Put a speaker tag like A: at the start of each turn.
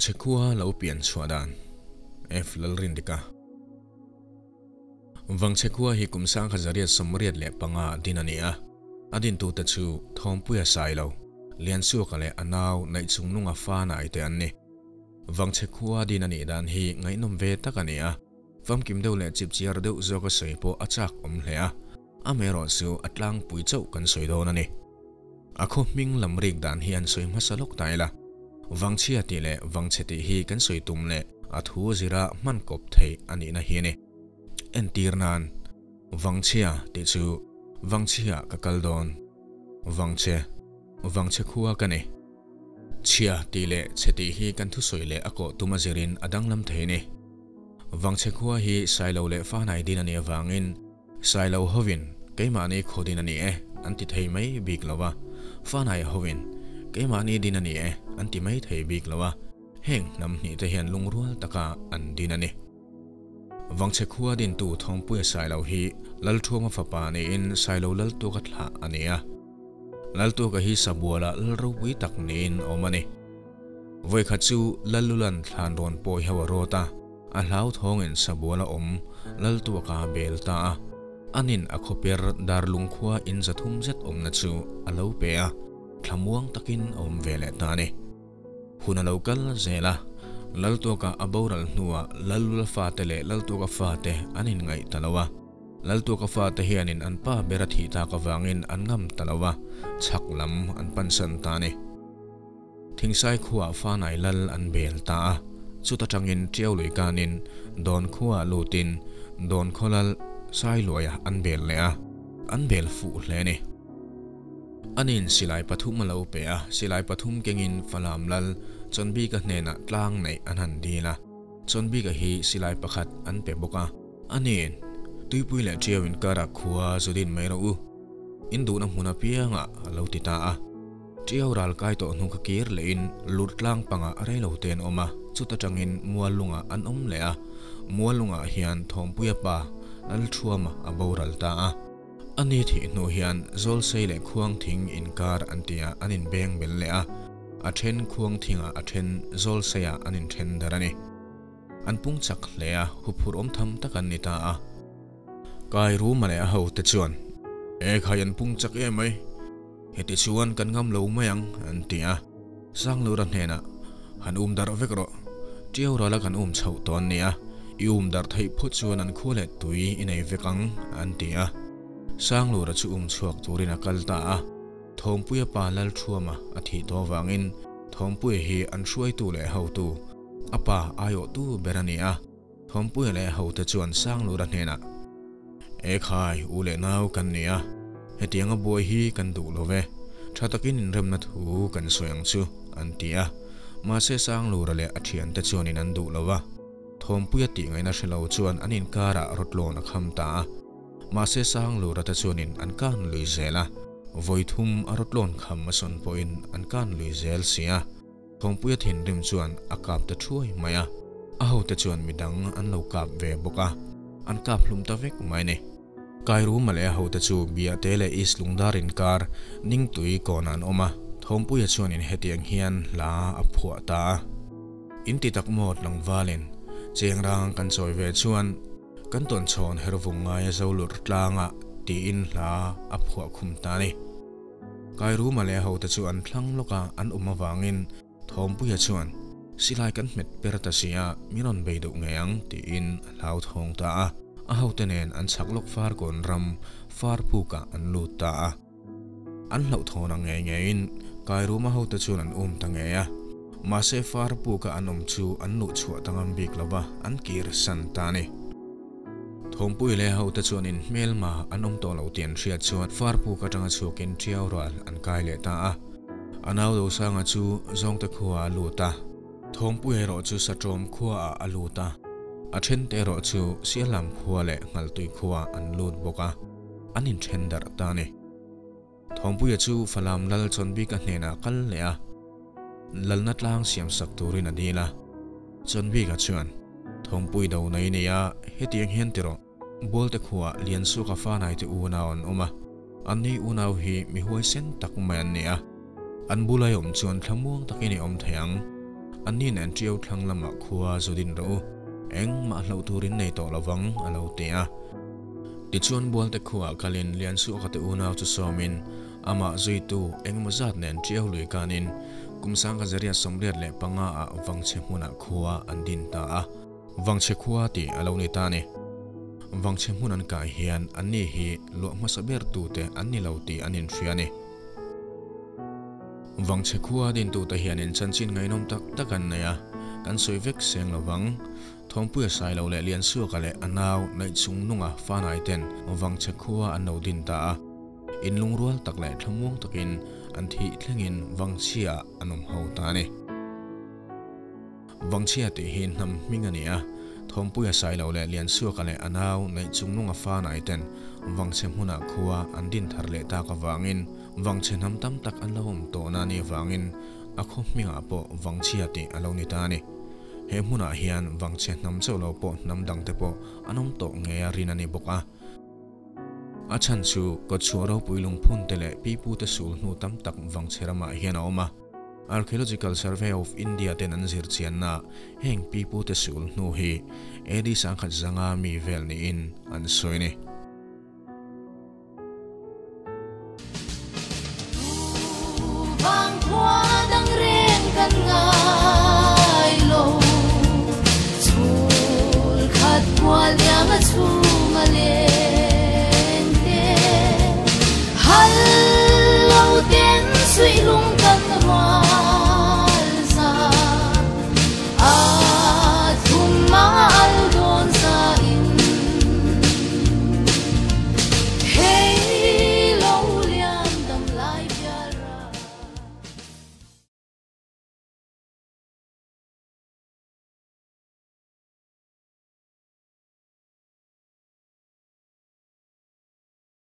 A: Vangchhe khua lo pian chhuah dan F Lalrindika Vangchhe khua hi kum 1985 din a ni a, a dintute chu Thawmpuia Sailo, Liansuaka leh a nau Naihchungnunga fa nai te an ni. Vangchhe khua din a nih dan hi ngaihnawm ve tak a ni a, famkim deuh leh chipchiar deuh zawka sawi pawh a chak awm hle a, amaherawh chu a tlangpui chauh kan sawi dawn a ni. A khaw hming lam rik dan hi an sawi hmasa lawk ta ila, Vangchhia tih leh Vangchhe tih hi kan sawi tum leh a thu zira hman kawp theih a nihna hi a ni. Entir nan, Vangchhia tih chu Vangchhia ka kal dawn, Vangchhe, Vangchhe khua ka ni. Chhia tih leh chhe tih hi kan thusawi leh a kawh tum a zirin a danglam thei a ni. Vangchhe khua hi Sailo leh Fanai din a nih avangin Sailo hovin keimahni khaw din a ni e an ti thei mai bik lo a, Fanai hovin keimahni din a ni e an ti mai thei bik lo a, heng hnam hnih te hian lungrual taka an din a ni. Vangchhe khua dintu Thawngpuia Sailo hi Lalthuama fapa niin Sailo Laltuaka thlah a ni a. Laltuaka hi Sabuala lal ropui tak niin a awm a ni. Vawikhat chu Lallulan thlan rawn pawi ho a rawt a, a hlauthawngin Sabuala awm Laltuaka bel ta a. Anin a khawper Darlung khua in 300 zet awmna chu a lo pe a, thlamuang takin a awm ve leh ta a ni. Hun a lo kal zel a, Laltuaka a boral hnuah Lallula fate leh Laltuaka fate an inngaih ta lo a. Laltuaka fate hianin an pa ber a thih tak avangin an ngam ta lo a, chhak lam an pansan ta a ni. Thingsai khuaah Fanai Lal an bel ta a, chuta tangin Tiau lui kanin Dawn khuaah lutin Dawn khaw Lal Sailuaia an bel leh a, an bel fuh hle a ni. Anin silai pathum a lo pe a, silai pathum kengin Falam lal Chawnbika hnenah tlang neih an han dil a. Chawnbika hi silai pakhat an pe bawk a. Anin, Tuipui leh Ṭiau inkara khua zu din mai rawh u, in duhna hmun apiangah a lo ti ta a. Ṭiau ral kai tawh hnu kha kir lehin lut tlang pangah reilo te an awm a, chuta tangin Muallungah an awm leh a. Muallungah hian Thawmpuia pa Lalṭhuama a boral ta a. A ni thih hnu hian Zawlsei leh Khuangthing inkar an tia an inbeng bel leh a, a then Khuangthingah a then Zawlseiah an inthen dar a ni. An pung chak hle a, huphurh awm tham tak an ni ta a. Kai Ruma leh a hote chuan, E khai an pung chak em mai, heti chuan kan ngam lo mai ang, an ti a. Sanglura hnenah, Han um darh vek rawh, Ṭiau rala kan um chhoh tawh an ni a, i um darh theih phawt chuan an khua leh tui i nei vek ang, an ti a. Sanglura chu um chhuak turin a kal ta a, Thawmpuia pa Lalṭhuama a thih tawh avangin Thawmpuia hi an hruaitu leh hotu, a pa aiawhtu ber a ni a. Thawmpuia leh hote chuan Sanglura hnenah, E khai, u leh nau kan ni a, hetianga buai hi kan duh lo ve, tha takin inremna thu kan sawi ang chu, an ti a. Mahse Sanglura leh a thiante chuanin an duh lo va, Thawmpuia tih ngaihna hre lo chuan an inkarah rawtlawn a kham ta a. Mahse Sanglura te chuanin an kan lui zel a, vawithum a rawtlawn kham a sawn pawhin an kan lui zel si a. Thawmpuia thinrim chuan a kap ta thuai mai a, a hote chuan midang an lo kap ve bawk a, an kap hlum ta vek mai a ni. Kairuma leh a hote chu Biate leh East Lungdar inkar Ningtui kawnah an awm a, Thawmpuia chuanin hetiang hian hla a phuah ta a. In ti tak maw tlangvalin, Chengrang kan chawi ve chuan kan tawnchhawn hervung ngaia zo lurh tlangah tiin hla a phuah khum ta a ni. Kairuma leh a hote chu an thlang lawk a, an awm avangin Thawmpuia chuan, Silai kan hmet per ta si a, min rawn bei deuh ngei ang, tiin a hlauthawng ta a. A hote nen an chhak lawk Farkawn ram Farpukah an lut ta a. An hlauhthawn ang ngei ngeiin Kairuma hote chuan an um ta ngei a. Mahse Farpuka an awm chu an luh chhuah ta ngam bik lo va, an kir san ta a ni. Thawmpui leh hote chuan in hmelma an awm tawh lo tih an hriat chuan Farpuk atanga chhuakin Ṭiau ral an kai leh ta a. A nau Dosanga chu Zawngte khuaah a lut a, Thawmpui erawh chu Saṭawm khuaah a lut a, a ṭhente erawh chu Sialam khua leh Nghaltui khuaah an lut bawk a, an inṭhen darh ta a ni. Thawmpuia chu Falam Lal Chawnbika hnenah kal leh a, lalna tlang siam sak turin a dil a. Chawnbika chuan, Thawmpui do nei nei a, hetiang hian ti rawh, Bualte khuaah Liansuaka fanaite unau an awm a, anni unau hi mi huaisen tak mai an ni a, an bula i awm chuan thlamuang takin i awm thei ang. Anni nen ṭiau thlang lamah khua zu din rawh u, engmah hlauh turin nei tawh lovang, a lo ti a. Tichuan Bualte khuaah kalin Liansuaka te unau chu sawmin amah zuitu engemaw zat nen ṭiau lui kanin kum 1985 ah Vangchhe hmunah khua an din ta a. Vangchhe khua tih a lo ni ta a ni. Vangchhe hmun an kai hian anni hi luah hmasa ber tute an ni lo tih an inhria a ni. Vangchhe khua dintute hianin chanchin ngaihnawm tak tak an nei a, kan sawi vek seng lo vang. Thawmpuia Sailo leh Liansuaka leh a nau Naihchungnunga fanai ten Vangchhe khua an lo din ta a, inlungrual tak leh thlamuang takin an thih thlengin Vangchhia an awm ho ta a ni. Vangchhia tih hi hnam hming a ni a, Thawmpuia Sailo leh Liansuaka leh a nau Neihchungnunga fanai ten Vangchhe hmunah khua an din thar leh tak avangin Vangchhe hnam tam tak an lo awm tawhna a nih avangin a khaw hmingah pawh Vangchhia tih a lo ni ta a ni. He hmunah hian Vangchhe hnam chauh lo pawh hnam dangte pawh an awm tawh ngei a rin a ni bawk a. A chhan chu kawtchhuah ropui lungphun te leh pipute sul hnu tam tak Vangchhe ramah hian a awm a. Archaeological Survey of India ten an zir chianna heng pipute sul hnu hi AD 1500 mi vel niin an sawi a ni.